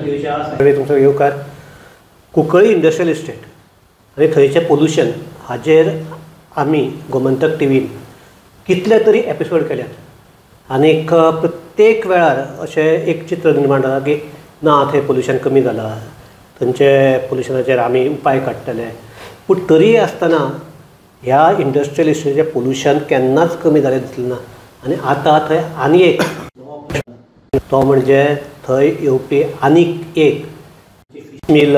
गोमंतक टीव्हीच्या तुमचो येवकार. कुंकळी इंडस्ट्रियल इस्टेट आनी थंयचें पोल्युशन हाजेर आमी गोमंतक टीव्हीन कितले तरी एपिसोड केल्यात आनीक प्रत्येक वेळार अशें एक चित्र निर्माण जालां की ना थंय पोल्युशन कमी जालां, थंयचे पोल्युशनाचेर आमी उपाय काडटले, पूण तरीय आसतना ह्या इंडस्ट्रियल इस्टेटीचें पोल्युशन केन्नाच कमी जालें दिसलें ना. आनी आतां थंय आनी एक तो म्हणजे थंय येवपी आनीक एक मिल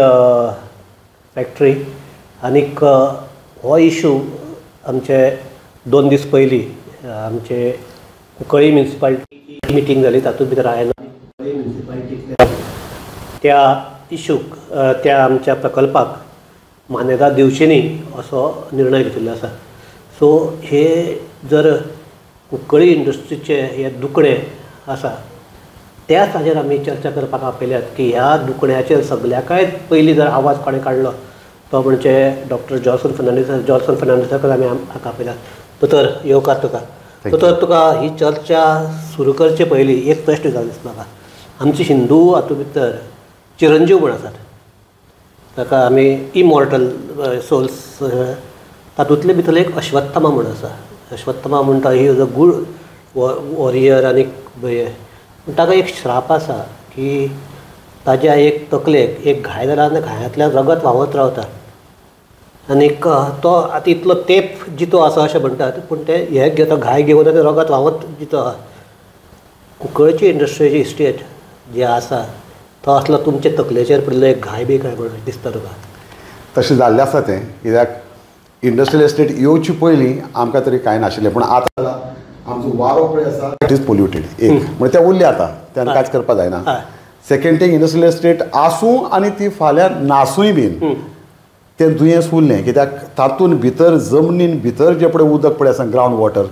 फॅक्ट्री. आनीक हो इशू आमचे 2 दीस पयलीं आमचे कुंकळी म्युनिसिपालिटी मिटींग जाली, तातूंत भितर आयलो त्या इशूक त्या आमच्या प्रकल्पाक मान्यता दिवची न्ही असो निर्णय घेतिल्लो आसा. सो हे जर कुंकळी इंडस्ट्रीचें हे दुखणें आसा त्याच हाजेर आमी चर्चा करपाक आपयल्यात की ह्या दुखण्याचेर सगल्याकय पयलीं जर आवाज कोणें काडलो तो म्हणजे डॉक्टर जॉन्सन फर्नांडीस. जॉन्सन फर्नांडीसाकच आमी हाका आपयल्यात. दोतोर येवकार तुका. दोतोर, तुका ही चर्चा सुरू करचे पयलीं एक प्रश्न जालो दिसता म्हाका. आमचे हिंदू हातूंत भितर चिरंजीव म्हूण आसात, ताका आमी इमॉर्टल सोल्स, तातूंतले भितर एक अश्वत्थामा म्हूण आसा. अश्वत्थामा म्हणटा he is a good warrior आनी पूण ताका एक श्राप आसा की ताज्या एक तकलेक एक घाय जाला आनी घायांतल्यान रगत व्हांवत रावता आनीक तो आतां इतलो तेप जितो आसा अशें म्हणटात, पूण ते हे घेता घाय घेवन आनी रगत व्हांवत जितो आसा. कुंकळची इंडस्ट्रीची इस्टेट जी आसा तो असलो तुमचे तकलेचेर पडिल्लो एक घाय बी काय म्हणून दिसता तुका? तशें जाल्लें आसा तें, कित्याक इंडस्ट्रियल इस्टेट येवचे पयलीं आमकां तरी कांय नाशिल्लें, पूण आतां आमचो वारो पळय आसा it is polluted एक म्हणजे तें उरलें आतां, तें कांयच करपाक जायना. सेकेंड थींग, इंडस्ट्रियल इस्टेट आसूं आनी ती फाल्यां नासूय बीन तें दुयेंस उरलें, कित्याक तातूंत भितर जमनीन भितर जें पळय उदक पळय आसा ground water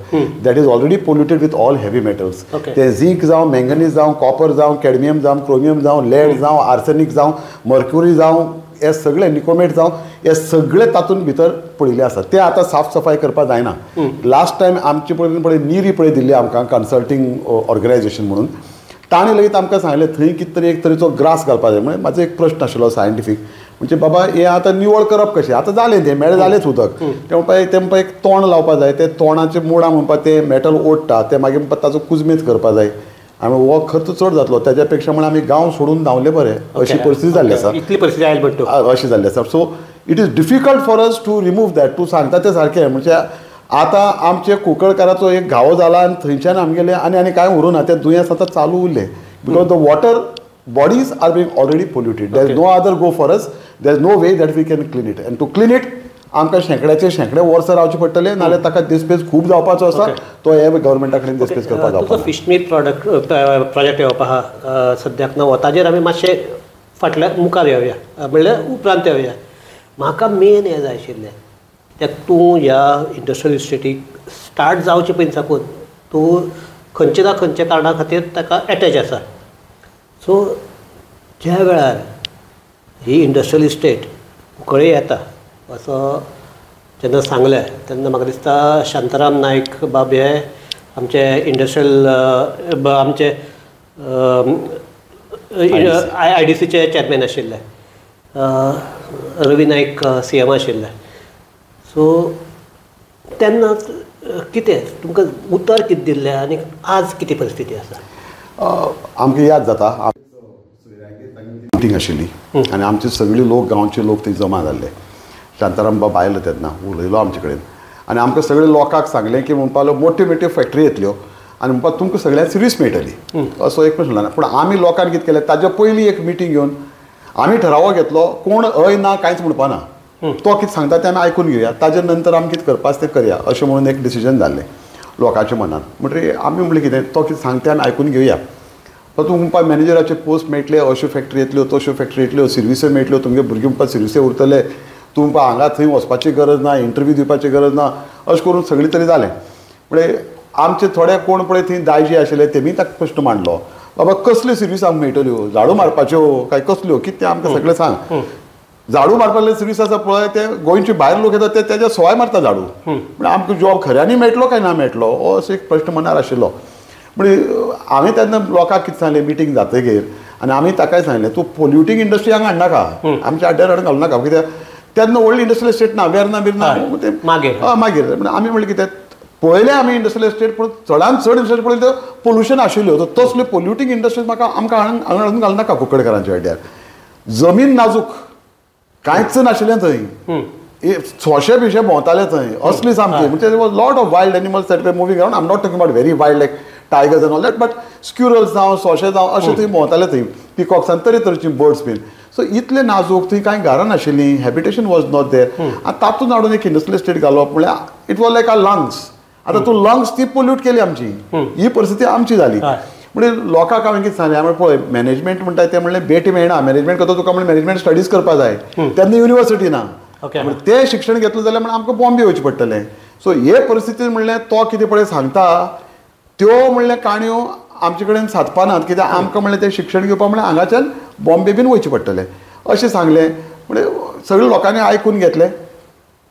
that is already polluted with all heavy metals. तें झींक जावं, मँगनीज जावं, कॉपर जावं, कॅडमियम जावं, क्रोमियम जावं, लेड जावं, आर्सेनीक जावं, मर्क्युरी जावं, हे सगळे निकोमेट जावं, हे सगळे तातूंत भितर पडिल्ले आसा. ते आतां साफ सफाय करपाक जायना. लास्ट टायम आमचे पळय पळय निरी पळय दिल्ली आमकां कन्सल्टींग ऑर्गनायजेशन म्हणून, ताणें लेगीत आमकां सांगलें थंय कितें तरी एक तरेचो ग्रास घालपाक जाय. म्हणजे म्हाजो एक प्रश्न आशिल्लो सायंटिफीक, म्हणजे बाबा हें आतां निवळ करप कशें, आतां जालें तें मेळ्ळें जालेंच उदक, तें म्हणपा तें म्हणपा एक तोंड लावपाक जाय, तें तोंडाचें मुळां म्हणपा तें मेटल ओडटा, तें मागीर म्हणपा ताचो कुजमेत करपाक जाय आनी हो खर्च चड जातलो, ताच्या पेक्षा म्हण आमी गांव सोडून धांवले बरें अशी परिस्थिती जाल्ली आसा. इतली परिस्थिती आयली म्हणटा अशी जाल्ली आसा. So it is difficult for us to remove that. तूं सांगता तें सारकें, म्हणजे आतां आमचे कुंकळकाराचो एक घावो जाला आनी थंयच्यान आमगेलें आनी आनी कांय उरूं ना, तें दुयेंस आतां चालू उरलें because the water bodies are being already polluted. There is no other go for us, there is no way that we can clean it, and to clean it आमकां शेंकड्याचे शेंकडे वर्सां रावचे पडटले, नाल्यार ताका दिसपेस खूब जावपाचो आसा, तो हे गव्हर्मेंटा कडेन दिसपेस करपाक जावपाक. फिशमील प्रॉडक्ट प्रोजेक्ट येवपा आहा सद्याक नवो, ताजेर आमी मातशे फाटल्या मुखार येवया, म्हणल्यार उपरांत येवया. म्हाका मेन हें जाय आशिल्लें कित्याक तूं ह्या इंडस्ट्रियल इस्टेटीक स्टार्ट जावचे पयलीं साकून तूं खंयचे ना खंयच्या कारणा खातीर ताका एटॅच आसा. सो ज्या वेळार ही इंडस्ट्रियल इस्टेट कुंकळ्ळे येता असो जेन्ना सांगलें तेन्ना म्हाका दिसता शांताराम नायक बाब हे आमचे इंडस्ट्रियल आमचे IDCचे चॅरमॅन आशिल्ले, रवी नायक CM आशिल्ले. सो तेन्ना कितें तुमकां उतर कितें दिल्लें आनी आज कितें परिस्थिती आसा? आमकां याद जाता मिटींग आशिल्ली आनी आमचे सगळे लोक गांवचे लोक थंय जमा जाल्ले. शांताराम बाब आयलो तेन्ना उलयलो आमचे कडेन आनी आमकां सगळे लोकांक सांगलें की म्हणपाक लागलो मोट्यो मोट्यो फॅक्टरी येतल्यो आनी म्हणपाक तुमकां सगळ्यांक सर्वीस मेळटली असो एक प्रश्न. पूण आमी लोकांक कितें केलें, ताच्या पयलीं एक मिटींग घेवन आमी ठरावो घेतलो, कोण हय ना कांयच म्हणपा ना, तो कितें सांगता तें आमी आयकून घेवया, ताजे नंतर आमी कितें करपाक तें करया अशें म्हणून एक डिसिजन जाल्लें लोकांच्या मनान. म्हणटकीर आमी म्हणलें कितें तो कितें सांगता तें आमी आयकून घेवया. तो तूं म्हणपा मॅनेजराचे पोस्ट मेळटले, अश्यो फॅक्टरी येतल्यो, तश्यो फॅक्टरी येतल्यो, सर्विसय मेळटल्यो, तुमगे भुरगीं म्हणपा सर्विसय उरतले, तूं म्हणपा हांगा थंय वचपाची गरज ना, इंटरव्यू दिवपाची गरज ना, अशें करून सगळीं तरी जालें. म्हणजे आमचे थोडे कोण पळय थंय दायजी आशिल्ले तेमी ताका प्रश्न मांडलो, बाबा कसल्यो सर्वीस आमकां मेळटल्यो, झाडू मारपाच्यो काय कसल्यो कितें आमकां सगळें सांग. झाडू मारपाचे सर्वीस आसा पळय ते गोंयचे भायर लोक येतात ते तेज्या सवाय मारता झाडू, म्हणजे आमकां जॉब खऱ्यांनी मेळटलो काय ना मेळटलो हो असो एक प्रश्न मनार आशिल्लो. म्हणजे हांवें तेन्ना लोकांक कितें सांगलें मिटींग जातकीर आनी आमी ताकाय सांगलें तूं पोल्युटींग इंडस्ट्री हांगा हाडनाका, आमच्या अड्ड्यार हाडून घालूं नाका, कित्याक तेन्ना व्हडली इंडस्ट्रियल इस्टेट ना, वेर्ना बिर्ना ते मागीर मागीर. आमी म्हणलें कितें पळयलें आमी इंडस्ट्रियल इस्टेट, पूण चडान चड इंडस्ट्री पळयली तर पोल्युशन आशिल्ल्यो, तर तसल्यो पोल्युटींग इंडस्ट्रीज म्हाका आमकां हांगा हाडून घालूं नाका कुंकळकारांच्या अड्ड्यार. जमीन नाजूक, कांयच नाशिल्लें थंय, सोंशे बिशे भोंवताले थंय असली सामकी, म्हणजे was lot of wild animals that were moving around. I am not talking about very wild like tigers and all that, but squirrels जावं सोंशे जावं अशें थंय भोंवताले थंय, पिकॉक्स आनी तरेतरेची बर्ड्स बीन. सो इतलें नाजूक, थंय कांय घरां नाशिल्लीं, हॅबिटेशन वॉज not there. आनी तातूंत हाडून एक इंडस्ट्रियल इस्टेट घालप म्हणल्यार it was like a lungs. आतां तूं लंग्स ती पोल्यूट केली आमची, ही परिस्थिती आमची जाली. म्हणजे लोकांक हांवें कितें सांगलें, हांवें पळय मॅनेजमेंट म्हणटा तें म्हणलें बेटी मेळना, मॅनेजमेंट करता तुका म्हणलें मॅनेजमेंट स्टडीज करपा जाय, तेन्ना युनिवर्सिटी ना, तें शिक्षण घेतलें जाल्यार म्हणून आमकां बॉम्बे वचचें पडटलें. सो हे परिस्थितीन म्हणलें तो कितें पळय सांगता त्यो म्हणलें काणयो आमचे कडेन सादपा नात, कित्याक आमकां म्हणलें तें शिक्षण घेवपाक म्हणल्यार हांगाच्यान बॉम्बे बीन वचचें पडटलें अशें सांगलें. म्हणजे सगळे लोकांनी आयकून घेतलें.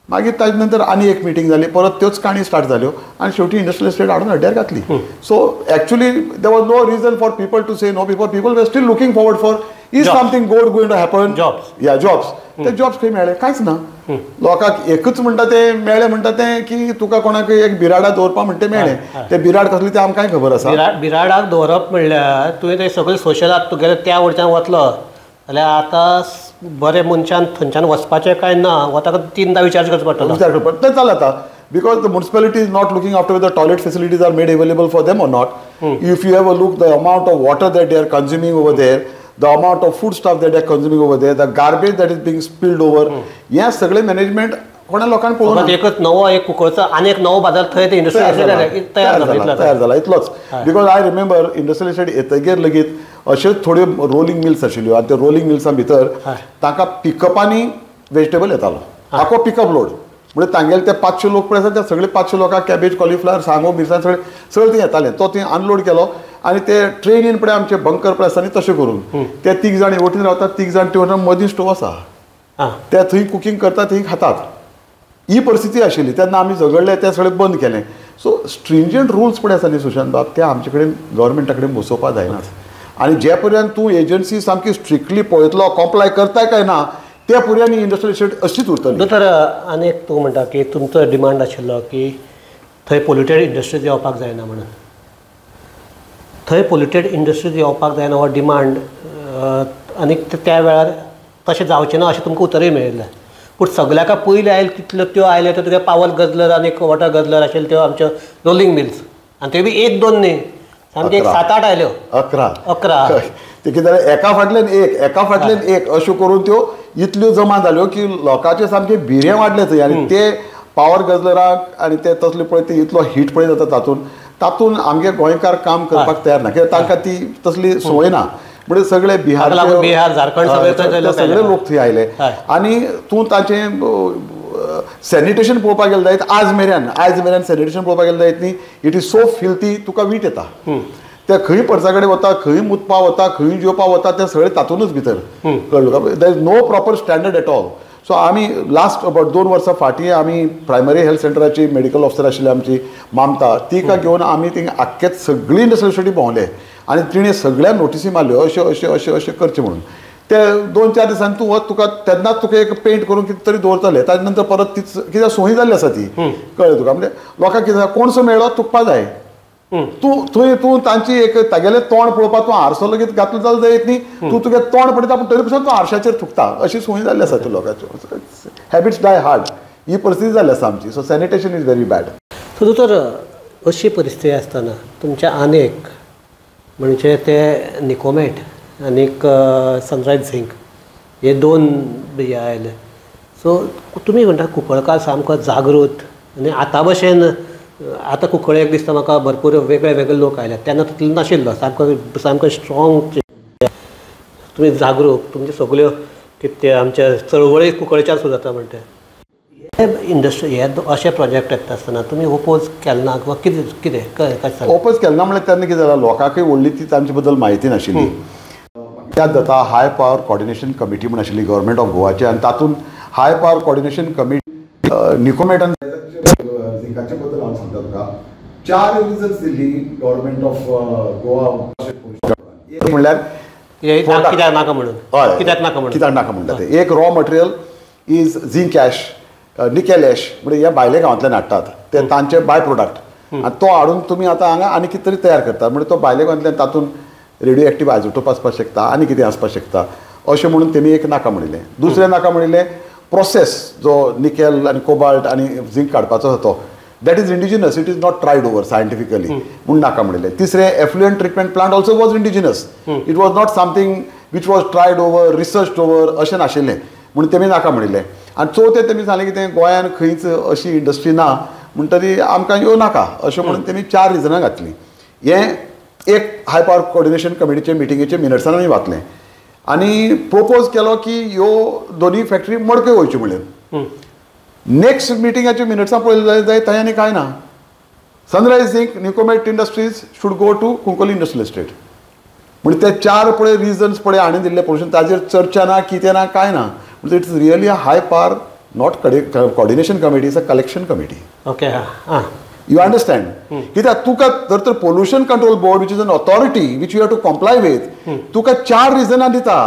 मागीर ताजे नंतर आनी एक मिटींग जाली, परत त्योच काणी स्टार्ट जाल्यो आनी शेवटी इंडस्ट्रियल इस्टेट हाडून अड्ड्यार घातली. So actually there was no reason for people to say no, people people were still looking forward for is something good going to happen, jobs, या जॉब्स. ते जॉब्स खंय मेळ्ळे? कांयच ना. लोकांक एकूच म्हणटा तें मेळ्ळें म्हणटा तें की तुका कोणाक एक बिराडा दवरपा म्हणटा तें मेळ्ळें, तें बिराड कसलें तें आमकांय खबर आसा. बिराडाक दवरप म्हणल्यार तुवें तें सगळें सोशलाक तुगेलें त्या वटच्यान वतलो जाल्यार आतां बरें मनशान थंयच्यान वचपाचें काय ना हो ताका तिनदां विचार करचो पडटलो. विचार करचो पडटलो, तें जालें आतां. Because the municipality is not looking after whether toilet facilities are made available for them or not. If you have a look, the amount of water that they are consuming over there, the amount of food stuff that they are consuming over there, the garbage that is being spilled over, हें सगळें management कोणा लोकांक पळोवना. एकच नवो एक कुंकळचो आनी एक नवो बाजार थंय इंडस्ट्री तयार जाला इतलोच. Because I remember industrial estate येतगीर लेगीत अश्योच थोड्यो रोलिंग मिल्स आशिल्ल्यो आनी त्या रोलिंग मिल्सां भितर तांकां पिकअपांनी वेजिटेबल येतालो, आखो पिकअप लोड. म्हणजे तांगेले ते 500 लोक पळय आसा त्या सगळे 500 लोकांक कॅबेज, कॉलिफ्लावर, सांगो, मिरसांग सगळे सगळे थंय येताले. तो थंय अनलोड केलो आनी ते ट्रेनीन पळय आमचे बंकर पळय आसा न्ही तशें करून ते 3 जाण वटेन रावतात, 3 जाण ते वटेन मदीं स्टोव आसा, ते थंय कुकींग करतात, थंय खातात. ही परिस्थिती आशिल्ली तेन्ना आमी झगडले, तें सगळें बंद केलें. सो स्ट्रिंजंट रुल्स पळय आसा न्ही सुशांत बाब, ते आमचे कडेन गव्हर्मेंटा कडेन बसोवपाक जायनात. आनी जे पर्यंत तूं एजन्सी सामकी स्ट्रिक्टली पळयतलो कॉम्प्लाय करताय काय ना ते पर्यंत ही इंडस्ट्रियल इस्टेट अशीच उरतली. दोतोर, आनी एक तूं म्हणटा की तुमचो डिमांड आशिल्लो की थंय पोल्युटेड इंडस्ट्रीज येवपाक जायना म्हणून, थंय पोल्युटेड इंडस्ट्रीज येवपाक जायना हो डिमांड आनी त्या वेळार तशें जावचें ना अशें तुमकां उतरूय मेळिल्लें. पूण सगळ्याक पयलीं आयले तितल्यो त्यो आयल्यो त्यो तुगे पावर गजलर आनी वॉटर गजलर आशिल्ल्यो त्यो आमच्यो रोलिंग मिल्स, आनी त्यो बी 1-2 न्ही, सामकी एक 7-8 आयल्यो, 11 ते कितें जालें एका फाटल्यान एक, एका फाटल्यान एक अश्यो करून त्यो इतल्यो जमा जाल्यो की लोकांचें सामकें भिरें वाडलें थंय. आनी ते पावर गजलराक आनी ते तसले पळय ते इतलो हीट पळय जाता तातूंत तातूंत आमगे गोंयकार काम करपाक तयार ना, कित्याक तांकां ती तसली संवय ना. म्हणजे सगळे बिहार, बिहार, झारखंड सगळे लोक थंय आयले. आनी तूं ताचें सॅनिटेशन पळोवपाक गेलें जायत आज मेरेन सॅनिटेशन पळोवपाक गेलें जायत न्ही, it is so filthy, तुका वीट येता. ते खंय परसा कडेन वता, खंय मुतपा वता, खंय जेवपा वता, ते सगळे तातूंतच भितर कळ्ळें. There is no proper standard at all. So आमी लास्ट अबाउट 2 वर्सां फाटीं आमी प्रायमरी हेल्थ सेंटराची मेडिकल ऑफिसर आशिल्ली आमची मामता, तिका घेवन आमी थिंगा आख्खेच सगळी इंडस्ट्रियल इस्टेटी भोंवले आनी तिणें सगळ्या नोटिसी मारल्यो अश्यो अश्यो अश्यो अश्यो करचें म्हणून. ते 2-4 दिसांनी तूं वच, तुका तेन्नाच तुका एक पेंट करून कितें तरी दवरतले, ताजे नंतर परत तीच कित्याक संवय जाल्ली आसा ती, कळ्ळें तुका. म्हणजे लोकांक कितें कोणसो मेळ्ळो तुकपा जाय, तूं थंय तूं तांची एक तागेलें तोंड पळोवपाक तूं आरसो लेगीत घातलो जाल्यार जायत न्ही, तूं तुगे तोंड पळयता पूण तरी पसून तूं आरशाचेर थुकता, अशी संवय जाल्ली आसा ती लोकांच्यो. हॅबिट्स डाय हार्ड ही परिस्थिती जाल्ली आसा आमची. So sanitation is very bad. So दोतोर, अशी परिस्थिती आसतना तुमच्या आनेक म्हणजे ते निकोमेट आनीक सनरायज झिंक हे 2 हे आयले, सो तुमी म्हणटा कुंकळकार सामको जागृत आनी आतां भशेन आतां कुंकळ्ळेक दिसता म्हाका भरपूर वेगळे वेगळे लोक आयल्यात, तेन्ना तितलो नाशिल्लो, सामको सामको स्ट्रॉंग तुमी जागरूक, तुमच्यो सगळ्यो कितें आमच्या चळवळी कुंकळच्यान सुरू जाता म्हणटा. हे इंडस्ट्री हे अशे प्रोजेक्ट येता आसतना तुमी ओपोज केलें ना किंवा कितें कितें कशें? ओपोज केलें ना म्हणल्यार तेन्ना कितें जालां, लोकांकूय व्हडली ती तांचे बद्दल म्हायती नाशिल्ली. याद जाता हाय पावर कॉर्डिनेशन कमिटी म्हूण आशिल्ली गव्हर्मेंट ऑफ गोवाची, आनी तातूंत हाय पावर कॉर्डिनेशन कमिटी निकोमेट आनी झिंकाचे बद्दल हांव सांगता तुका 4 reasons Delhi government of Goa. एक म्हणल्यार कित्याक नाका म्हणून, हय, कित्याक नाका म्हणून, कित्याक नाका म्हणटा ते. एक raw material is zinc ash, nickel ash, म्हणजे ह्या भायल्या गांवांतल्यान हाडटात ते तांचे बाय प्रोडक्ट, आनी तो हाडून तुमी आतां हांगा आनी कितें तरी तयार करतात. म्हणजे तो भायल्या गांवांतल्यान तातूंत रेडियो एक्टिव आयजोटोप आसपाक शकता आनी कितें आसपाक शकता, अशें म्हणून तेमी एक नाका म्हणिल्लें. दुसरें नाका म्हणिल्लें प्रोसेस जो निकेल आनी कोबाल्ट आनी झिंक काडपाचो आसा तो that is indigenous, it is not tried over scientifically म्हूण नाका म्हणिल्लें. तिसरें effluent treatment plant also was indigenous, it was not something which was tried over, research over अशें नाशिल्लें म्हूण तेमी नाका म्हणिल्लें. आनी चवथें तेमी सांगलें की तें गोंयान खंयच अशी इंडस्ट्री ना म्हणटरी आमकां यो नाका अशें म्हणून तेमी 4 रिजनां घातलीं. हें एक हाय पावर कोऑर्डिनेशन कमिटीचे मिटिंगेचे मिनट्सान आमी वाचलें आनी प्रोपोज केलो की ह्यो दोनूय फॅक्टरी मडकय वयच्यो म्हणून. नेक्स्ट मिटिंगाचे मिनट्सां पळयलें जाल्यार जाय थंय आनी कांय ना. Sunrise Zinc, Nicomet Industries should go to Cuncolim industrial estate. म्हणजे ते 4 पळय रिजन्स पळय हाणें दिल्ले पोल्युशन, ताजेर चर्चा ना, कितें ना, कांय ना. म्हणजे it's really a high power, not coordination committee, it's a collection committee. Okay, हां, you understand. कित्याक तुका जर तर pollution control board which is an authority which you have to comply with, तुका 4 रिजनां दिता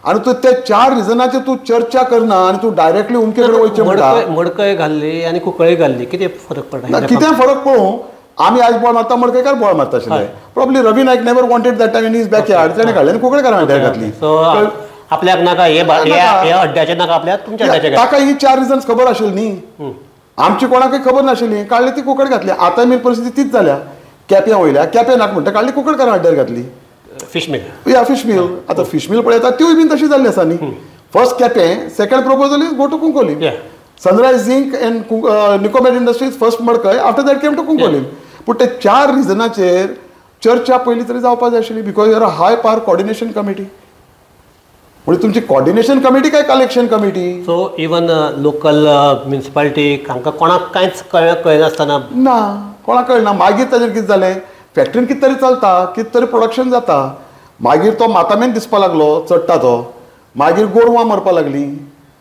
आनी तूं त्या 4 रिजनाचेर तूं चर्चा करना आनी तूं डायरेक्टली उमके कडेन वयचें म्हणटा. मडकय घाल्ली आनी कुंकळी घाल्ली कितें फरक पडटा? कितें फरक पळोवं, आमी आयज बॉल मारता मडकयकार बॉल मारता आशिल्ले. Probably Ravi Naik never wanted that time in his backyard, ताणें काडलें आनी कुंकळकारान घातली. आपल्याक नाका हे अड्ड्याचें नाका आपल्याक, तुमच्या अड्ड्याचें. ताका ही 4 रिजन्स खबर आशिल्ली न्ही, आमची कोणाकय खबर नाशिल्ली, काडली ती कुंकळ घातली. आतां मेन परिस्थिती तीच जाल्या. केप्यां वयल्या, केप्यां नाका म्हणटा काडली कुंकळकारान अड्ड्यार घातली. फिश मिल, या फिश मिल, आतां फिश मिल पळयता त्योय बीन तशी जाल्ली आसा न्ही. First Quepem, second proposal is go to Cuncolim. Sunrise Zinc and Nicomet Industries first Madkai, after that came to Cuncolim. पूण ते 4 रिजनाचेर चर्चा पयलीं तरी जावपाक जाय आशिल्ली, because you are a high power coordination committee. म्हणजे तुमची कॉर्डिनेशन कमिटी काय collection committee? So even local municipality हांकां कोणाक कांयच कळनासतना ना, कोणाक कळना. मागीर ताजेर कितें जालें, फॅक्टरीन कितें तरी चलता, कितें तरी प्रोडक्शन जाता, मागीर तो मातामेन दिसपा लागलो चडटा तो, मागीर गोरवां मरपा लागलीं.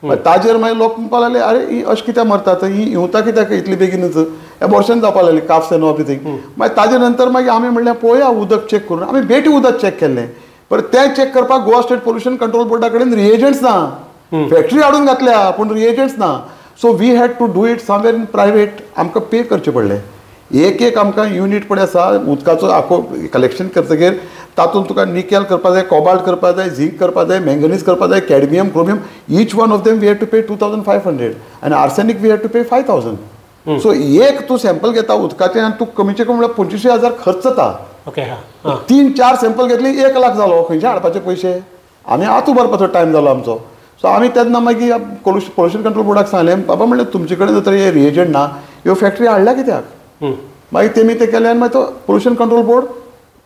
ताजेर मागीर लोक म्हणपाक लागले अरे ही अशें कित्याक मरतात, ही हिंवता कित्याक इतली बेगीनच, एबॉर्शन जावपाक लागली, काफ्स एन्ड एवरीथींग. मागीर ताजे नंतर मागीर आमी म्हणलें पळोवया उदक चॅक करून, आमी बेटी उदक चॅक केल्लें. पर तें चॅक करपाक गोवा स्टेट पोल्युशन कंट्रोल बोर्डा कडेन रिएजंट्स ना, फॅक्टरी हाडून घातल्या पूण रिएजंट्स ना. So we had to do it somewhere in private, आमकां पे करचें पडलें. एक एक आमकां युनीट पळय आसा उदकाचो आखो कलेक्शन करतकीर तातूंत तुका निकेल करपा जाय, कोबाल्ट करपा जाय, झिंक करपा जाय, मँगनीज करपा जाय, cadmium, chromium, each one of them we had to pay 2500 आनी arsenic we had to pay 5000. So एक तूं सॅम्पल घेता उदकाचें आनी तूं कमीचे कमी म्हळ्यार 25,000 खर्च जाता. ओके, 3-4 सॅम्पल घेतली 1 लाख जालो. खंयचे हाडपाचे पयशे? आमी आतां उबारपाचो टायम जालो आमचो. सो आमी तेन्ना मागीर पोल्युशन कंट्रोल बोर्डाक सांगलें, बाबा म्हणलें तुमचे कडेन जर तर हे रिएजंट ना, ह्यो फॅक्टरी हाडल्या कित्याक? मागीर तेमी तें केलें आनी मागीर तो पोल्युशन कंट्रोल बोर्ड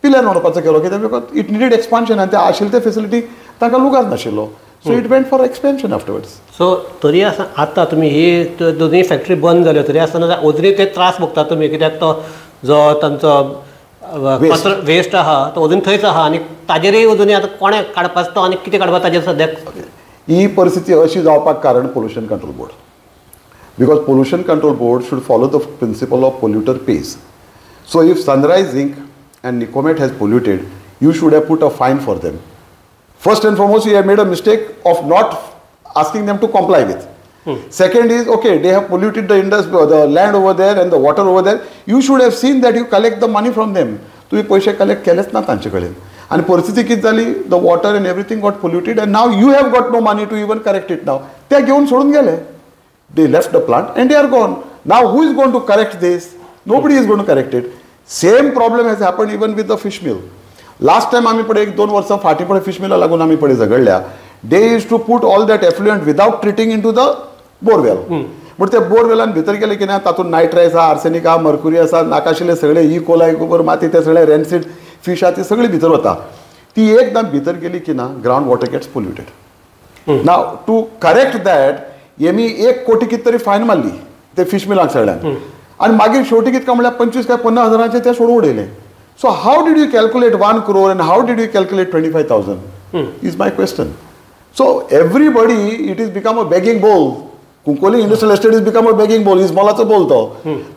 पिल्यार म्हणपाचो केलो, कित्याक because it needed expansion आनी ते आशिल्ले ते फेसिलिटी तांकां लुगार नाशिल्लो. So it went for expansion afterwards. So तरी आसतना आतां तुमी ही दोनूय फॅक्टरी बंद जाल्यो तरी आसतना अजुनूय ते त्रास भोगता तुमी, कित्याक तो जो तांचो वेस्ट आहा तो अजून थंयच आहा आनी ताजेरय अजुनूय आतां कोणें काडपाचो तो आनी कितें काडपाचो ताजेर सद्याक ही परिस्थिती अशी जावपाक कारण pollution control board. Because pollution control board should follow the principle of polluter pays. So if Sunrise Zinc and Nicomet has polluted, you should have put a fine for them. First and foremost, you have made a mistake of not asking them to comply with. Second is, okay, they have polluted the industry, the land over there and the water over there. You should have seen that you collect the money from them. तुम्ही पैसे collect केलेच ना तांचे कडेन आनी परिस्थिती कितें जाली, the water and everything got polluted and now you have got no money to even correct it now. ते घेवन सोडून गेले. They left the plant and they are gone. Now who is going to correct this? Nobody is going to correct it. Same problem has happened even with the fish mill. Last time आमी पळय 1-2 वर्सां फाटीं पळय fish मिला लागून आमी पळय झगडल्या. They used to put all that effluent without treating into the borewell. पूण ते बोरवेलान भितर गेले की ना तातूंत नायट्रायट्स आहा, आर्सेनिक आहा, मर्क्युरी आसा, नाकाशिल्ले सगळे ई कोलाय गोबर माती ते सगळे रेन्सीड फीश आहा ती सगळी भितर वता. ती एकदां भितर गेली की ना ground water gets polluted. Now to correct that Amy 1 कोटी कितें तरी फायन मारली ते फीश मिलांक सगळ्यांक आनी मागीर शेवटी कितें काय म्हणल्यार 25 काय 50 हजारांचे ते सोडून उडयले. So how did you calculate 1 crore and how did you calculate 25,000 is my question. So everybody it is become a begging bowl. Cuncolim industrial estate is become a begging bowl. इजमॉलाचो बोल तो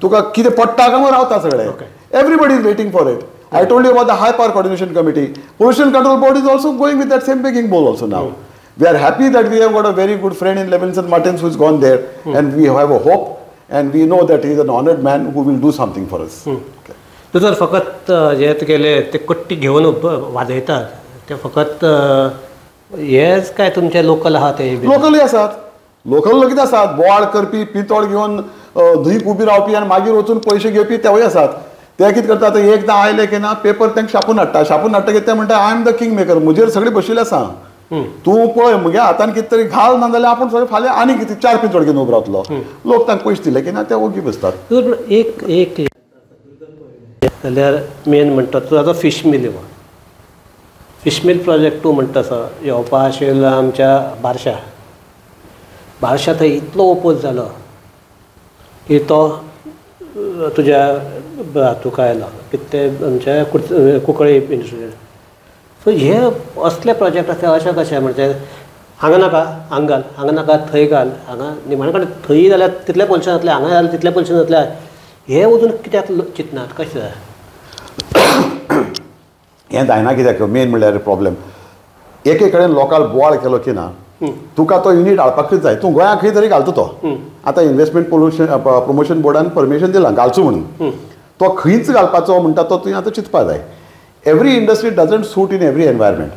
तुका कितें पडटा काय रावता सगळे. Everybody is waiting for it. I told you about the high power coordination committee. Pollution control board is also going with that same begging bowl also now. We are happy that we have got a very good friend in Levinson Martins who is gone there, and we have a hope and we know that he is an honoured man who will do something for us. तूं जर फकत हे तुगेले ते कट्टी घेवन वाजयतात ते फकत हेच काय तुमचे लोकल आहा ते? लोकलूय आसात, लोकल कितें आसात, बोवाळ करपी, पितोळ घेवन धंय उबी रावपी आनी मागीर वचून पयशे घेवपी तेवूय आसात. ते कितें करता, आतां एकदां आयले की ना पेपर तांकां छापून हाडटा, छापून हाडटकीर ते म्हणटा I am the king maker, म्हजेर सगळें बशिल्लें आसा, तूं पळय म्हगे हातान कितें तरी घाल, ना जाल्यार आपूण सगळें फाल्यां आनी कितें 4 पितोळ घेवन उबो रावतलो. लोक तांकां पयशे दिले की ना ते ओगी बसतात. एक एक जाल्यार मेन म्हणटा तूं आतां फीश मील येवं, फिश मील प्रोजेक्ट तूं म्हणटा आसा येवपा आशिल्लो आमच्या बारशा, बारशा थंय इतलो ओपोज जालो की तो तुज्या तुका आयलो की ते आमच्या कुंकळी इंडस्ट्री. सो हे असले प्रोजेक्ट आसता अशें कशें म्हणजे हांगा नाका हांगा घाल, हांगा नाका थंय घाल, हांगा निमाणे कडेन थंय जाल्यार तितलें पोल्युशन जातलें, हांगा जाल्यार तितलें पोल्युशन जातलें, हे वचून कित्याक चिंतनात कशें? हें जायना कित्याक मेन म्हणल्यार प्रॉब्लेम एके कडेन लोकांक बोवाळ केलो की ना तुका तो युनीट हाडपाकूच जाय, तूं गोंयांत खंय तरी घालता तो. आतां इन्वेस्टमेंट पोल्युशन प्रमोशन बोर्डान परमिशन दिलां घालचो म्हणून, तो खंयच घालपाचो म्हणटा तो तुवें आतां चिंतपा जाय. Every industry doesn't suit in every environment.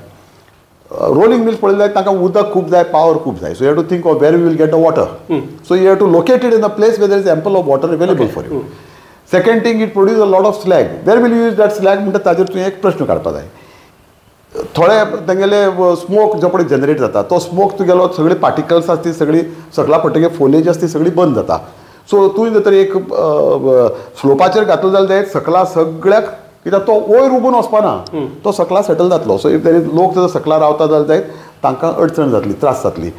Rolling mills पळयले जाल्यार तांकां उदक खूब जाय, पावर खूब जाय. So you have to think of where you will get the water. So you have to locate it in a place where there is ample of water available for you. Second thing, it produce a lot of slag. Where will you use that slag म्हणटा ताजेर तुवें एक प्रश्न काडपा जाय. थोडे तेंगेले smoke जो पळय जनरेट जाता तो स्मोक तुगेलो सगळे पार्टिकल्स आसा ती सगळी सकला पडटकीर फोलेज आसा ती सगळी बंद जाता. सो तुवें जर तर एक स्लोपाचेर घातलो जाल्यार सकला सगळ्याक कित्याक तो वयर उबून वचपाना, तो सकला सेटल जातलो. सो if there is लोक जर सकला रावता जाल्यार जायत तांकां अडचण जातली, त्रास जातली.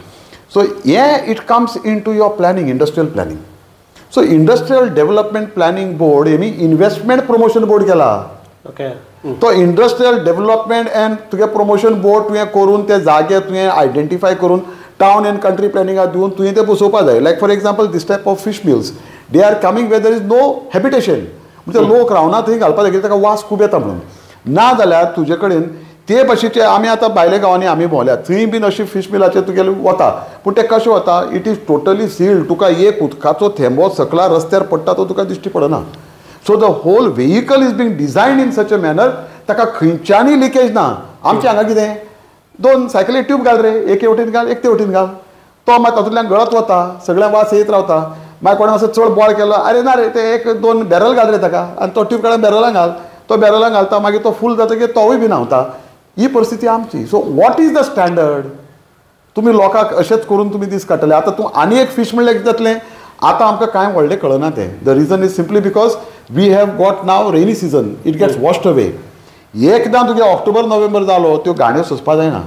सो हें it comes into your planning, industrial planning. So industrial development planning board हेमी इन्वेस्टमेंट promotion board केला. ओके, तो इंडस्ट्रियल डेव्हलपमेंट अँड तुगे प्रमोशन बोर्ड तुवें करून ते जागे तुवें आयडेंटिफाय करून टावन अँड कंट्री प्लॅनिंगाक दिवन तुवें ते बसोवपा जाय. Like for example this type of fish mills they are coming where there is no habitation, म्हणजे लोक रावना थंय घालपा जाय कित्याक ताका वास खूब येता म्हणून. ना जाल्यार तुजे कडेन ते भाशेचे आमी आतां भायल्या गांवांनी आमी भोंवल्यात थंय बीन अशी फिश मिलाचे तुगेले वता, पूण ते कशें वता, it is totally sealed. तुका एक उदकाचो थेंबो सकला रस्त्यार पडटा तो तुका दिश्टी पडना. So the whole vehicle is being designed in such a manner ताका खंयच्यानूय लिकेज ना. आमचे हांगा कितें 2 सायकली ट्यूब घाल रे, एके वटेन घाल एक ते वटेन घाल, तो मागीर तातूंतल्यान गळत वता, सगळ्यांक वास येत रावता. मागीर कोणें असो चड बोवाळ केलो, अरे ना रे ते 1-2 बॅरल घाल रे ताका, आनी तो ट्यूब काडून बॅरलान घाल, तो बॅरलान घालता मागीर तो फूल जातकीर तोवूय बी न्हांवता. ही परिस्थिती आमची. So what is the standard? तुमी लोकांक अशेंच करून तुमी दीस काडटले. आतां तूं आनी एक फीश म्हणल्यार कितें जातलें, आतां आमकां कांय व्हडलें कळना तें. The reason is simply because we have got now rainy season, it gets washed away. एकदां तुगे ऑक्टोबर नोव्हेंबर जालो त्यो गाणयो सोंसपा जायना,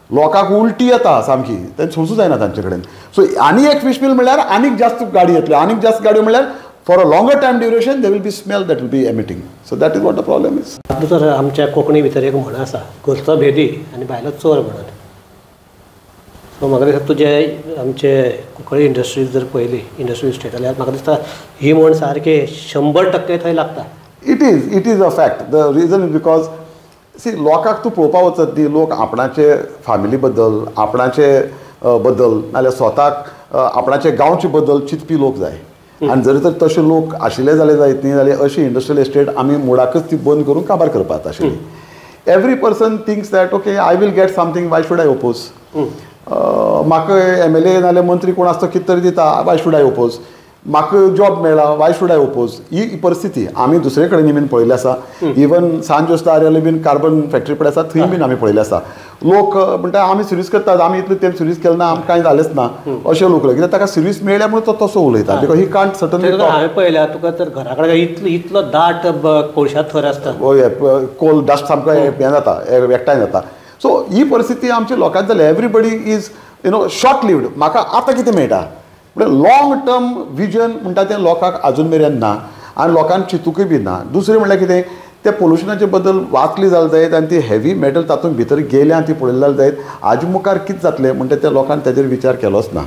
लोकांक उलटी येता सामकी, तें सोंसूं जायना तांचे कडेन. सो आनी एक फीश मील म्हणल्यार आनीक जास्त गाडी येतल्यो, आनीक जास्त गाडयो म्हणल्यार for a longer time duration there will be smell that will be emitting. So that is what the problem is. आतां तर आमच्या कोंकणी भितर एक म्हण आसा, घरचो भेदी आनी भायलो चोर म्हणून. सो म्हाका दिसता तुजे आमचे कुंकळी इंडस्ट्रीज जर पळयली, इंडस्ट्री इस्टेट, जाल्यार म्हाका दिसता ही म्हण सारकी 100% थंय लागता. It is, it is a fact. The reason is because see लोकांक तूं पळोवपा वचत न्ही, लोक आपणाचे फॅमिली बद्दल, आपणाचे बद्दल नाल्यार स्वताक आपणाचे गांवचे बद्दल चिंतपी लोक जाय. आनी जर तर तशे लोक आशिल्ले जाल्यार जायत न्ही जाल्यार अशी इंडस्ट्रियल इस्टेट आमी मुळाकच ती बंद करून काबार करपाक आशिल्ली. Every person thinks that okay I will get something, why should I oppose? म्हाका MLA नाल्यार मंत्री कोण आसता कितें तरी दिता, वाय should I oppose? म्हाका जॉब मेळ्ळा, वाय should I oppose? ही परिस्थिती आमी दुसरे कडेन बीन पळयल्ली आसा. इवन सान जोस आर्याले बीन कार्बन फॅक्टरी पळय आसा, थंय बीन आमी पळयल्ले आसा. लोक म्हणटा आमी सर्वीस करतात, आमी इतले तेंप सर्वीस केले ना, आमकां कांय जालेंच ना अशें लोक उलयता. कित्याक ताका सर्वीस मेळ्ळ्या म्हणून तो तसो उलयता, because he can't certainly. हांवें पळयल्या तुका तर घरा कडेन इतलो दाट कोळशा थर आसता, कोल डस्ट सामको हें जाता, एकठांय जाता. सो ही परिस्थिती आमच्या लोकांत जाल्या. Everybody is you know short lived. म्हाका आतां कितें मेळटा म्हणजे लाँग टर्म विजन म्हणटा तें लोकांक आजून मेरेन ना, आनी लोकांक चिंतूकय बी ना. दुसरें म्हणल्यार कितें, ते पोल्युशनाचे बद्दल वाचली जाल्यार जायत आनी ती हेवी मेटल तातूंत भितर गेल्या आनी ती पळयली जाल्यार जायत, हाजे मुखार कितें जातलें म्हणटा त्या लोकांक ताजेर विचार केलोच ना.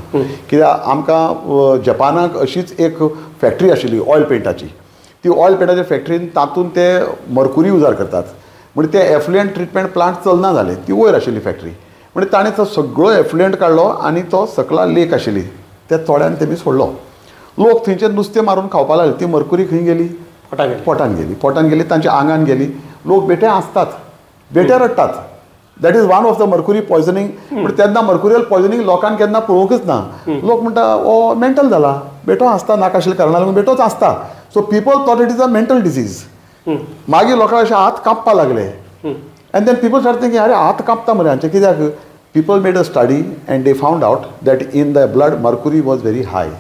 कित्याक आमकां जपानाक अशीच एक फॅक्टरी आशिल्ली ऑयल पेंटाची, ती ऑयल पेंटाच्या फॅक्टरीन तातूंत ते मर्कुरी उजार करतात म्हणजे ते एफ्लुएंट ट्रिटमेंट प्लांट चलना जालें. ती वयर आशिल्ली फॅक्टरी म्हणजे ताणें तो सगळो एफ्लुएंट काडलो आनी तो सकला लेक आशिल्ली त्या तोड्यान तेमी सोडलो. लोक थंयचे नुस्तें मारून खावपाक लागले. ती मर्कुरी खंय गेली? पोटान गेली. पोटान गेली, तांच्या आंगान गेली. लोक बेठे आसतात, बेठे रडटात. That is one of the mercury poisoning. पूण तेन्ना मर्कुरियल पॉयजनींग लोकांक केन्ना पळोवंकच ना. लोक म्हणटा ओ मेंटल जाला, बेठो आसता, नाका आशिल्ल्या कारणाक लागून बेठोच आसता. So people thought it is a mental disease. मागीर लोकांक अशे हात कांपपाक लागले and then people start thinking अरे हात कांपता मरे हांचे कित्याक. People made a study and they found out that in the blood mercury was very high.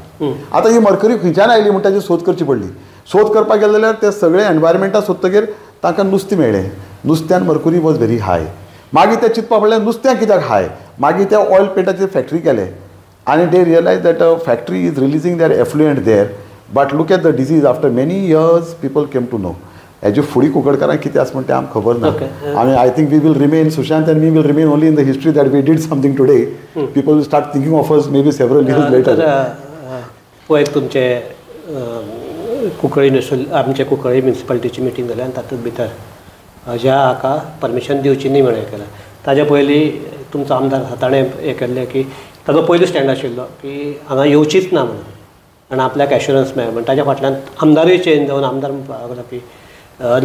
आतां ही मर्कुरी खंयच्यान आयली म्हण ताची सोद करची पडली. सोद करपाक गेले जाल्यार ते सगळे एनवायरमेंटाक सोदतगीर तांकां नुस्तें मेळ्ळें. नुस्त्यान मर्कुरी वॉज व्हेरी हाय. मागीर ते चिंतपा पडलें नुस्त्याक कित्याक हाय. मागीर ते ऑयल पेंटाची फॅक्टरी केले आनी they realise that a factory is releasing their effluent there. But look at the disease after many years people came to know. हेजे फुडें कुंकळकारांक कितें आसा म्हण तें आमकां खबर ना. आनी I think we will remain, Sushant and we will remain only in the history that we did something today. People will start thinking of us maybe several years later. पयर तुमचे कुंकळी इंडस्ट्रियल आमचे कुंकळी म्युनिसिपालिटीची मिटींग जाली आनी तातूंत भितर ह्या हाका permission दिवची न्ही म्हणून हें केलें. ताज्या पयलीं तुमचो आमदार आसा ताणें हें केल्लें की ताजो पयलो स्टँड आशिल्लो की हांगा येवचीच ना म्हणून आनी आपल्याक एश्युरन्स मेळ्ळें म्हण. ताज्या फाटल्यान आमदारूय चेंज जावन आमदार म्हणपाक लागलो की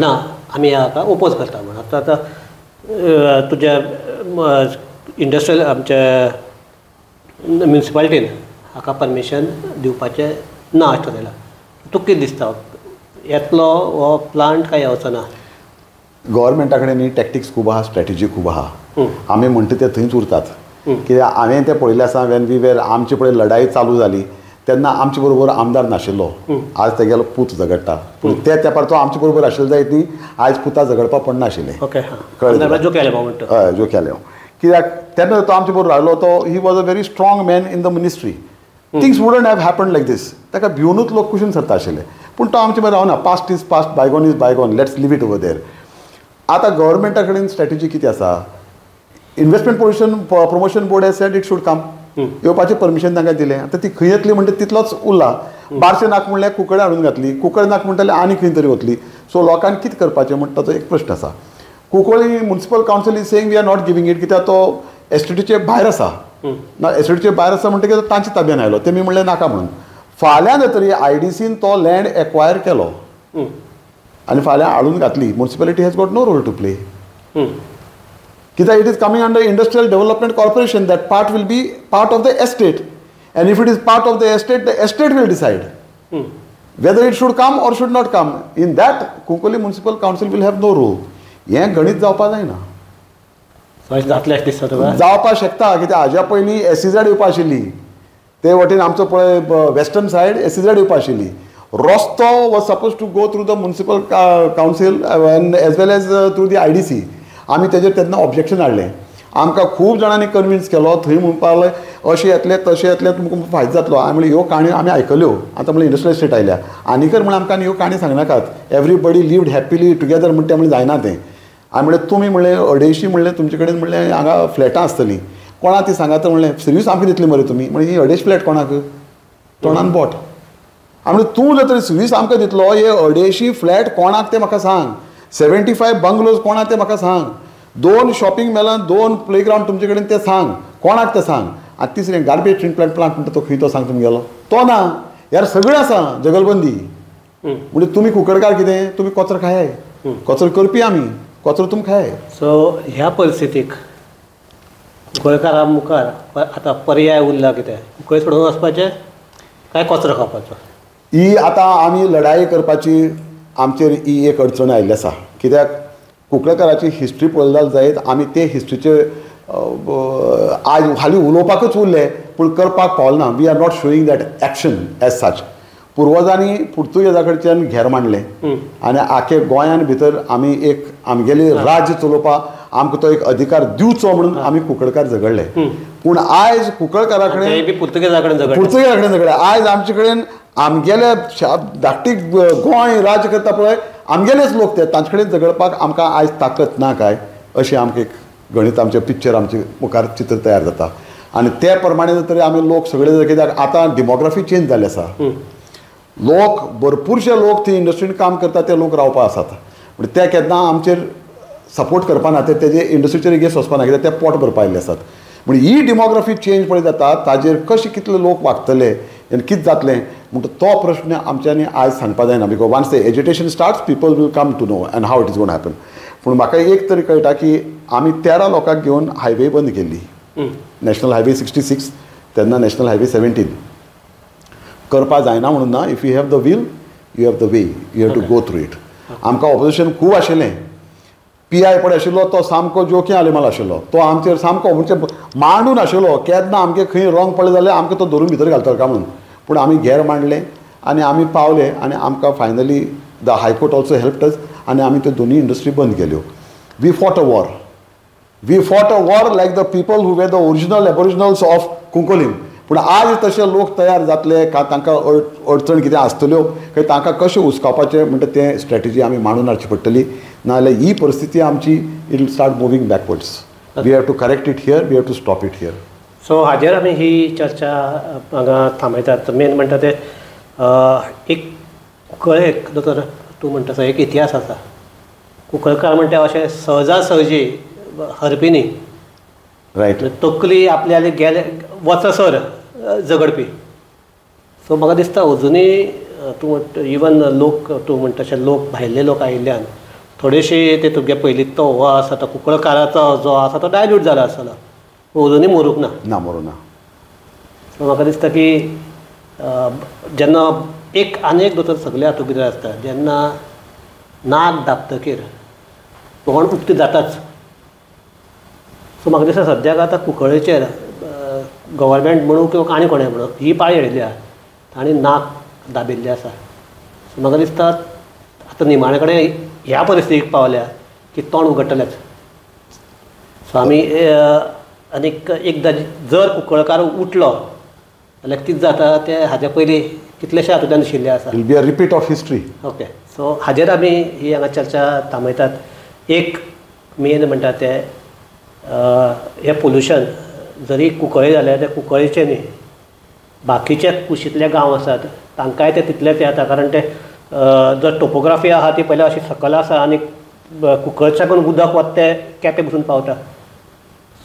ना आमी हाका ओपोज करता म्हण. आतां आतां तुज्या इंडस्ट्रियल आमच्या म्युनिसिपालिटीन हाका परमिशन दिवपाचें ना अशें थारयलां. तुका कितें दिसता, येतलो हो प्लांट काय येवचो ना? गव्हर्मेंटा कडेन न्ही टॅक्टिक्स खूब आहा, स्ट्रॅटेजी खूब आहा. आमी म्हणटा ते थंयच उरतात. कित्याक हांवें तें पळयलें आसा when we were आमची पळय लढाई चालू जाली तेन्ना आमचे बरोबर आमदार नाशिल्लो. आज तेगेलो पूत झगडटा पूण ते तेंपार तो आमचे बरोबर आशिल्लो जायत न्ही, आयज पुता झगडपाक पडनाशिल्लें. कळ्ळें? हय, जो केलें. कित्याक तेन्ना तो आमचे बरोबर रावलो तो he was a very strong man in the ministry. Things wouldn't have happen like this. ताका भिवनूच लोक कुशीन सरता आशिल्ले पूण तो आमचे बरोबर रावना. Past is past, bygone is bygone, let's leave it over there. आतां गव्हर्मेंटा कडेन स्ट्रॅटेजी कितें आसा? Investment promotion board has said it should come. येवपाचें परमिशन तांकां दिलें. आतां ती खंय येतली म्हणटा तितलोच उरला. बारशें नाक म्हणल्यार कुंकळे हाडून घातली, कुंकळे नाक म्हणटाले आनी खंय तरी वतली. सो लोकांक कितें करपाचें म्हणटा तो एक प्रश्न आसा. Cuncolim municipal council is saying we are not giving it कित्याक तो एस्टेटीचे भायर आसा. ना, एस्टेटीचे भायर आसा म्हणटकीर तांच्या ताब्यान आयलो. तेमी म्हणलें नाका म्हणून. फाल्यां तरी आयडीसीन तो लँड एक्वायर केलो आनी फाल्यां हाडून घातली. Municipality has got no role to play. कित्याक it is coming under industrial development corporation. That part will be part of the estate and if it is part of the estate, the estate will decide whether it should come or should not come. In that Cuncolim municipal council will have no role. हें गणीत जावपाक जायना. जातलें अशें दिसता तुका? जावपाक शकता. कित्याक हाज्या पयलीं एसईझेड येवपा आशिल्ली ते वटेन आमचो पळय वेस्टर्न सायड एसईझेड येवपा आशिल्ली. रस्तो was suppose to go through the municipal council and as well as through the IDC. आमी तेजेर तेन्ना ऑब्जेक्शन हाडलें. आमकां खूब जाणांनी कन्विन्स केलो. थंय म्हणपाक लागले अशें येतलें तशें येतलें तुमकां फायदो जातलो. हांवें म्हणलें ह्यो काणयो आमी आयकल्यो. आतां म्हणलें इंडस्ट्रियल एस्टेट आयल्या आनीकर म्हणलें आमकां ह्यो काणी सांगनाकात. एवरीबडी लिव्ड हॅपिली टुगेदर म्हणटा म्हणलें जायना तें. हांवें म्हणलें तुमी म्हणलें 250 म्हणलें तुमचे कडेन म्हणलें हांगा फ्लॅटां आसतलीं कोणा ती सांगात म्हणलें सर्वीस आमकां दितली मरे तुमी. म्हणलें ही 250 फ्लॅट कोणाक? तोंडान बोट. हांवें म्हणलें तूं जर तरी सर्वीस आमकां दितलो हे 250 फ्लॅट कोणाक तें म्हाका सांग. 75 बंगलोज कोणाक तें म्हाका सांग. 2 शॉपिंग मॉलान 2 प्लेग्रावंड तुमचे कडेन तें सांग कोणाक तें सांग. आनी तिसरें गार्बेज ट्रिटमेंट प्लांट म्हणटा तो खंय तो सांग तुमगेलो तो ना. यार सगळें आसा जगलबंदी. म्हणजे तुमी कुंकळकार कितें तुमी कचरो खायाय, कचरो करपी आमी, कचरो तुमी खायाय. सो ह्या परिस्थितीक गोंयकारां मुखार आतां पर्याय उरला कितें? कुंकळी सोडून वचपाचें काय कचरो खावपाचो? ही आतां आमी लढाई करपाची आमचेर ही एक अडचण आयिल्ली आसा. कित्याक कुंकळकाराची हिस्ट्री पळयली जाल्यार जायत आमी ते हिस्ट्रीचे आज हालीं उलोवपाकूच उरले पूण करपाक पावना. We are not showing that action as such. पुर्वजांनी पुर्तुगेजा कडच्यान घेर मांडलें आनी आखे गोंयान भितर आमी एक आमगेलें राज्य चलोवपाक आमकां तो एक अधिकार दिवचो म्हणून आमी कुंकळकार झगडले. पूण आयज कुंकळकारा कडेन पुर्तुगेजा कडेन झगडले. आयज आमचे कडेन आमगेले धाकटी गोंय राज्य करता पळय आमगेलेच लोक ते तांचे कडेन झगडपाक आमकां आयज ताकत ना काय अशें आमकां एक गणीत आमचें पिक्चर आमचे मुखार चित्र तयार जाता. आनी ते प्रमाणे जर तरी आमी लोक सगळे कित्याक आतां डेमोग्राफी चेंज जाल्ली आसा. लोक भरपूरशे लोक थंय इंडस्ट्रीन काम करता ते लोक रावपा आसात, पूण ते केन्ना आमचेर सपोर्ट करपा ना, ते तेजे इंडस्ट्रीचेर एगेन्स्ट वचपा ना, कित्याक ते पोट भरपा आयिल्ले आसात. पूण ही डेमोग्राफी चेंज पळय जाता ताजेर कशे कितले लोक वागतले आनी कितें जातलें म्हणटा तो प्रश्न आमच्यांनी आयज सांगपा जायना, because once the agitation starts people will come to know and how it is gonna happen. पूण म्हाका एक तरी कळटा की आमी 13 लोकांक घेवन हायवे बंद केल्ली, नॅशनल हायवे 66, तेन्ना नॅशनल हायवे 17 करपा जायना म्हणून ना. If you have the will you have the way, you have to go through it. आमकां ऑपोजिशन खूब आशिल्लें. पी I पळय आशिल्लो तो सामको जोकी आलिमाल आशिल्लो, तो आमचेर सामको म्हणजे मांडून आशिल्लो, केन्ना आमगे खंय रॉंग पडलें जाल्यार आमकां तो धरून भितर घालतलो काय म्हणून. पूण आमी घेर मांडलें आनी आमी पावले आनी आमकां finally the high court also helped us आनी आमी त्यो दोनूय इंडस्ट्री बंद केल्यो. We fought a war, we fought a war like the people who were the original aboriginals of Cuncolim. पूण आज तशे लोक तयार जातले काय तांकां अडचण कितें आसतल्यो काय तांकां कशें उस्कावपाचें म्हणटा तें स्ट्रेटजी आमी मांडून हाडची पडटली, नाजाल्यार ही परिस्थिती आमची it will start moving backwards. We have to correct it here, we have to stop it here. So हाजेर आमी ही चर्चा हांगा थांबयतात. मेन म्हणटा तें एक कुंकळ्ळेक दोतोर तूं म्हणटा तसो एक इतिहास आसा. कुंकळकार म्हणटा अशें सहजा सहजी हरपी न्ही, रायट, तकली आपल्याले गेले वचसर झगडपी. सो म्हाका दिसता अजुनूय तूं म्हणटा इवन लोक तूं म्हणटा तशे लोक भायले लोक आयिल्ल्यान थोडेशे ते तुगे पयलीं तो हो आसा तो कुंकळकाराचो जो आसा तो डायल्यूट जाला आसतलो, अजुनूय मरूंक ना. ना मरूं ना. सो म्हाका दिसता की जेन्ना एक आनी एक दोतोर सगळे हातूंत कितें आसता, जेन्ना नाक दाबतकीर तोंड उक्तें जाताच. सो म्हाका दिसता सद्याक आतां कुंकळ्ळेचेर गव्हर्मेंट म्हणू किंवा आनी कोणें म्हणू ही पाळी हाडिल्ली आसा, तांणी नाक दाबिल्लें आसा. सो म्हाका दिसता आतां निमाणे कडेन ह्या परिस्थितीक पावल्या की तोंड उगडटलेंच. सो आमी आनीक एकदां जर कुंकळकार उठलो जाल्यार कितें जाता तें हाज्या पयलीं कितलेशे हातूंतल्यान दिशिल्लें आसा. Will be a repeat of history. Okay, so हाजेर आमी ही हांगा चर्चा थांबयतात. एक मेन म्हणटा तें हें पोल्युशन जरी कुंकळ्ळे जाल्यार तें कुंकळ्ळेचें न्ही, बाकीचे कुशींतले गांव आसात तांकांय तें तितलेंच येता, कारण तें जर टोपोग्राफी आसा ती पयलीं अशी सकयल आसा आनी कुंकळच्याकून उदक वता तें केपें पसून पावता.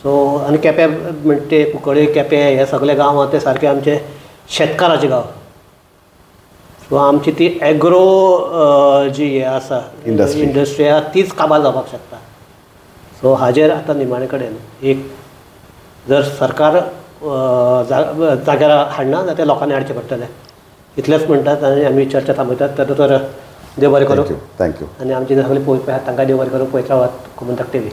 सो आनी केपें म्हणटा ते कुंकळ्ळे केपें हे सगळे गांव आसा ते सारके आमचे शेतकाराचे गांव. सो आमची ती एग्रो जी हें आसा इंडस्ट्री आसा तीच काबार जावपाक शकता. सो हाजेर आतां निमाणे कडेन एक जर सरकार जाग्यार हाडना जाल्यार ते लोकांनी हाडचें पडटलें, इतलेंच म्हणटात आनी आमी चर्चा थांबयतात. तर देव बरें करूं. Thank you. आनी आमची सगळीं पळोवपी आसात तांकां देव बरें करूं. पळयत रावात गोमंतक टीव्ही.